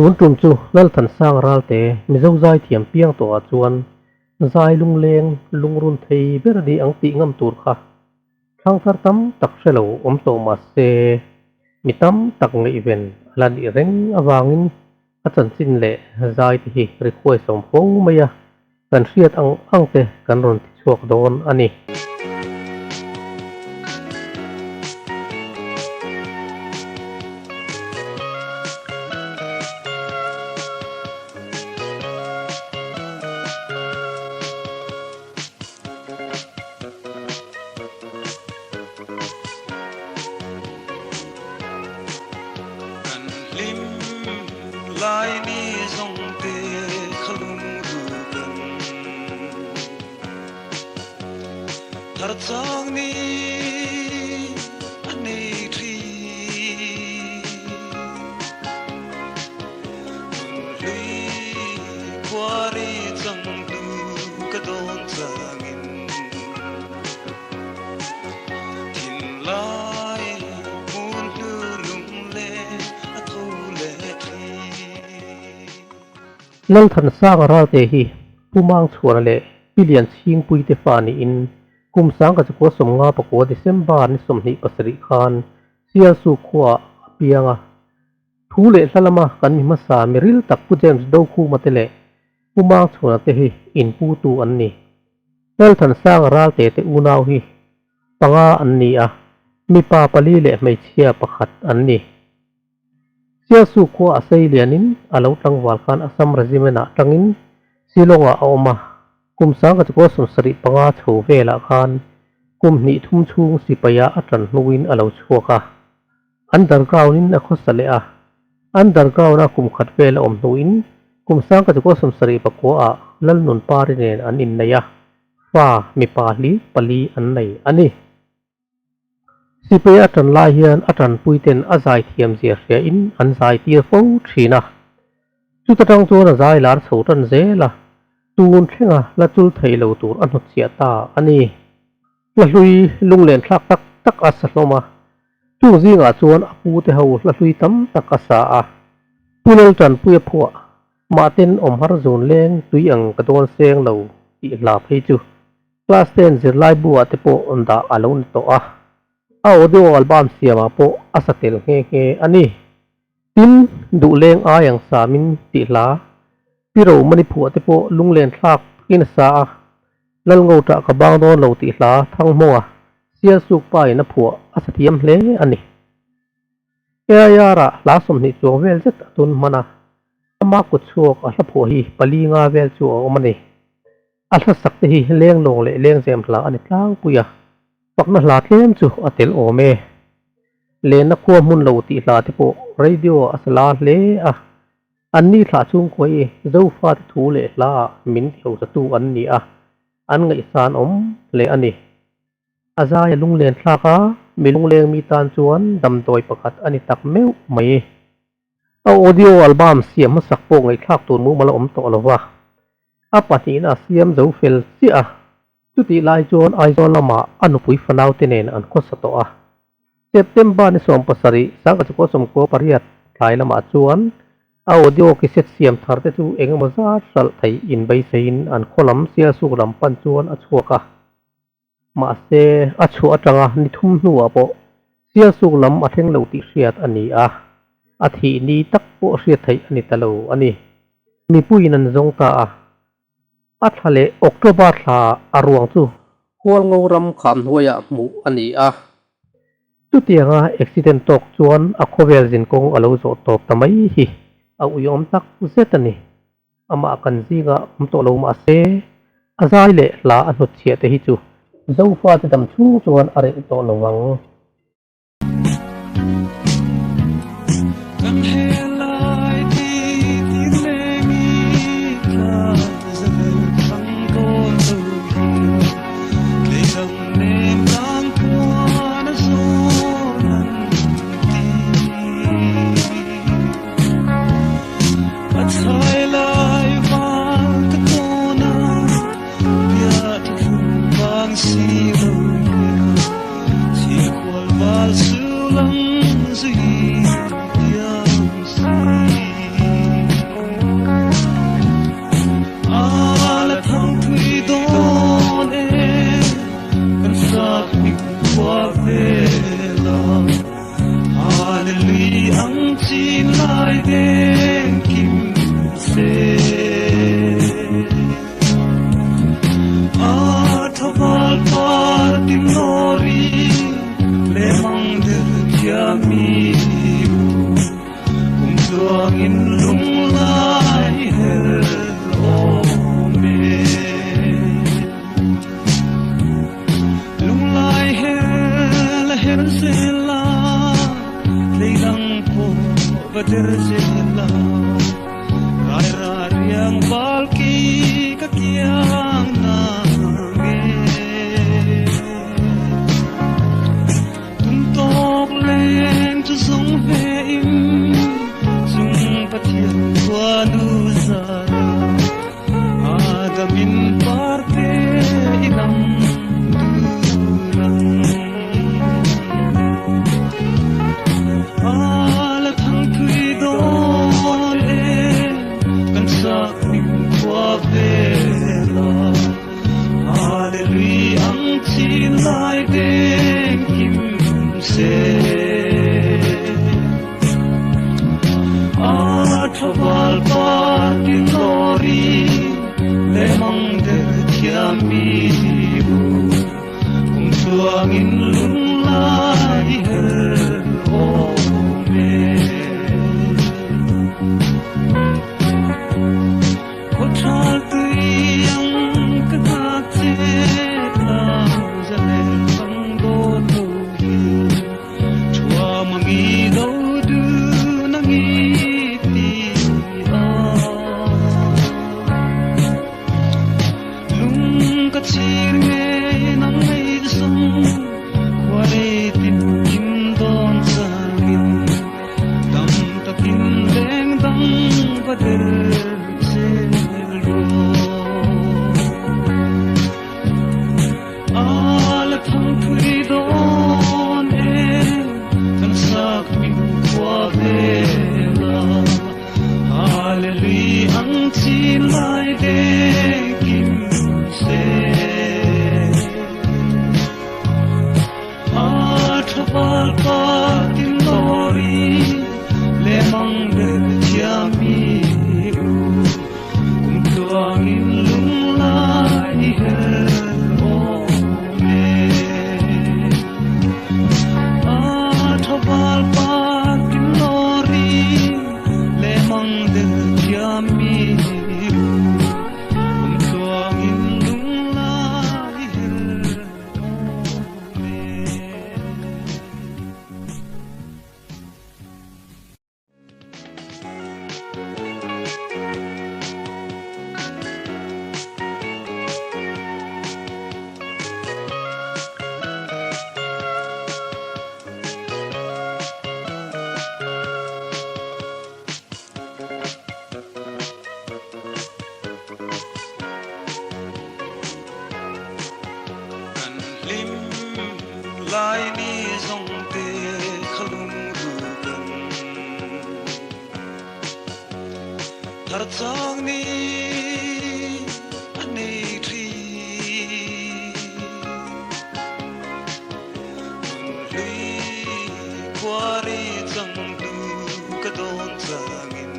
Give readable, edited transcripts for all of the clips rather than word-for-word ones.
Tun tum chu Lalthansang Ralte Mizo zaithiam piang tawhah chuan zai lungleng lungrun thei ber a ni ang tih ngam tur kha thlangthar tam tak hre lo awm tawh mah se mi tam tak ngaihven a la nih reng avangin a chanchin leh zai te hi request a awm fo mai a, kan hriat ang ang te kan rawn ti chhuak dawn a ni. Kan hlim lai ni zawng te kha lungru kan thar chang ni a nei thin. Nunhlui khuari changtu ka dawn changin thinlai hmun hnu lungle a tho leh thin. Lalthansanga Ralte hi Pu Mangchhuana leh Pi Lianchhingpui te fa niin kum 1959 December ni 27 khan Sialsuk khuaah a piang a. Thu leh hla lama kan mi hmasa miril tak Pu James Dokhuma te leh Pu Mangchhuana te hi inputu an ni. Lalthansanga Ralte te unau hi panga an ni a, mipa pali leh hmeichhia pakhat an ni. Sialsuk khua a sei lianin a lo tlangval khan Assam Regiment-ah tangin Shillong-ah a awm a, kum 1975 chho velah khan kum hnih thum chhung sipaia a tan hnuin a lo chhuak a. Underground-in a khawsa leh a, Underground-a kum khat vel a awm hnuin kum 1979-ah Lalnunpari nen an innei a, fa mipa hli pali an nei a ni. Sipai a tan lai hian a tanpuiten a zaithiam zia hriain an zaitir fo thin a, chuta tang chuan a zai lar chho tan zel a, tun thlenga la chul thei lo tur a hnutchhiah ta a ni. Hla hlui lunglen thlak tak tak a sa hlawm a, chung zingah chuan a pu te ho hla hlui tam tak a sa a. Pu Laltanpuia phuah, Mahten awm har zun leng tui ang ka dawn seng lo tih hla phei chu class ten zirlai buah te pawh dah a lo ni tawh a, a audio album siamah pawh a sa tel nghe nghe a ni. Tin, duh leng ai ang samin tih hla, Pi Romani phuah te pawh lunglen thlak takin a sa a, Lalngo ṭah ka bang dawn lo tih hla Thangmawnga Sialsuk pa in a phuah a sa thiam hle a ni. AIR-ah hla 20 chuang vel zet a tun hman a, ama kut chhuak a hla phuah hi pali nga vel chu a awm a ni. A hla sak te hi lenglawng leh lengzem hla a ni tlangpui a, fakna hla tlem chu a tel awm e. Lenna khua hmun lo tih hla te pawh radio a sa la hle a, Anni thlah chhungkua hi Zofate thu leh hlaah min tihosatu an ni a, an ngaihsan awm hle a ni. A zai a lunglen thlak a, mi lungleng mi tan chuan damdawi pakhat a ni tak meuh mai. A audio album siam hmasak pawh ngaihthlak tur mumal a awm tawh lo va, a pahnihna a siam zo fel chiah a, chutih lai chuan Aizawl lamah a nupui fanaute nen an khawsa tawh a. September ni 17, 1998 tlai lamah chuan a audio cassette siam thar te chu eng emaw zat hralh theih inbeiseiin an khaw lam Sialsuk lam pan chuan a chhuak a. Mahse, a chhuah atanga ni thum hnuah pawh Sialsuk lam a thleng lo tih hriat a ni a, a thih ni tak pawh hriat theih a ni ta lo a ni. Mipuiin an zawng ta a, a thla leh October thla a ruang chu Hualngo ram kham hnuaiah hmuh a ni a. Chutianga accident tawk chuan a khawvel zinkawng a lo zawh tawp ta mai hi a uiawm tak zet a ni. Amah kan zingah awm tawh lo mah se, a zai leh hla a hnutchhiah te hi chu Zofate dam chhung chuan a reh tawh lo vang. Kan helai ti tin leng i tla zavel thang kawl lo hian tleidang nem tlang khuan a zawn an ti. A chhai lai val ka tawn a, bia thlum vang si lo hian chhilkhual val su lang zui diam si. lai deng kim se. A thaval par tin lori le mang der thiami u kum tluangin lung lai her awm e. Lung lai her la her zel a, tlei dang pawh va der zel a, rai ra riang val kei ka kiang nang e. Tum tawk leng chu zawng ve in chung Pathian khuanu zara Adamin parte i lam tur ang. A la thang thui dawn e, kan sak hming khua vela. Hallelujah ang chin lai deng kim se. A thaval par tin lori le mang der thiami u kum tluangin lung lai her awm e. Kawthal tui ang ka nghak che tlang zalen bang dawn lo hi thuam ang i do dun ang i ti a. Lung ka chhir nge nang ngei zawng khua rei tin kim dawn changin dam takin leng dang va der zel ruah. A la thang thui dawn e, kan sak hming khua vela. Hallelujah ang chin lai deng kim se. A thaval par tin lori le mang der thiami u kum tluangin lung lai her awm e. A thaval par tin lori le mang der thiami u kum tluangin lung lai her awm e. Kan hlim lai ni zawng te kha lungru kan thar chang ni a nei thin. Nun hlui khuari chang hnu ka dawn changin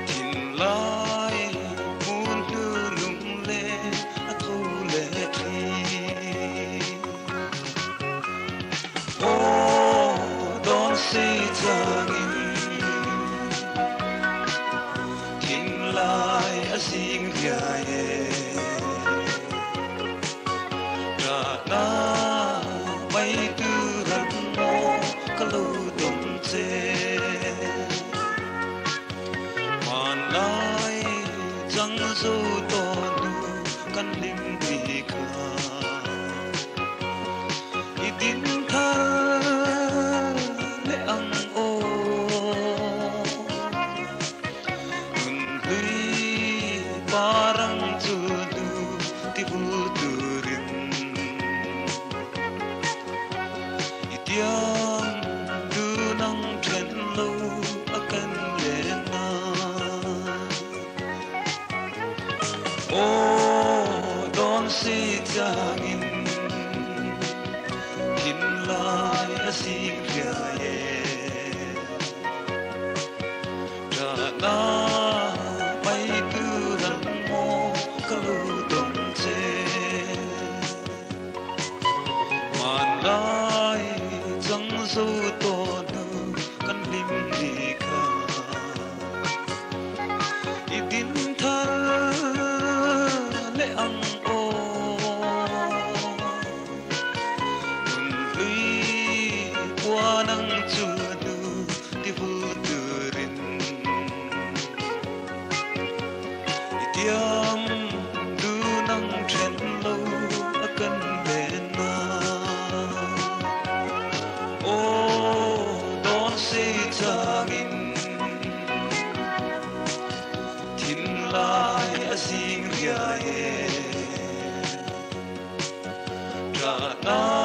thinlai hmun hnu lung le a tho le thin. Aw dawn si changin thinlai a zing riai e. Ṭahna mai tu ran maw ka lo dawm che. Hmanlai chang zo tawh hnu kan hlim ti kha. I din thar leh ang aw. Nun hlui parang chu hnu ti vul turin. I tiang dun ang then lo a kan len na. Aw dawn si changin thinlai a zing riai e. Na mai tur ang maw ka lo tawn che. Hmanlai chang zo tawh hnu kan hlim ni kha. I din thar leh ang aw. Nun hlui puan ang chu hnu ti vul turin. I tiam dun ang then lo a kan len na. Aw dawn sei changin thinlai a zing riai e. Ṭahna.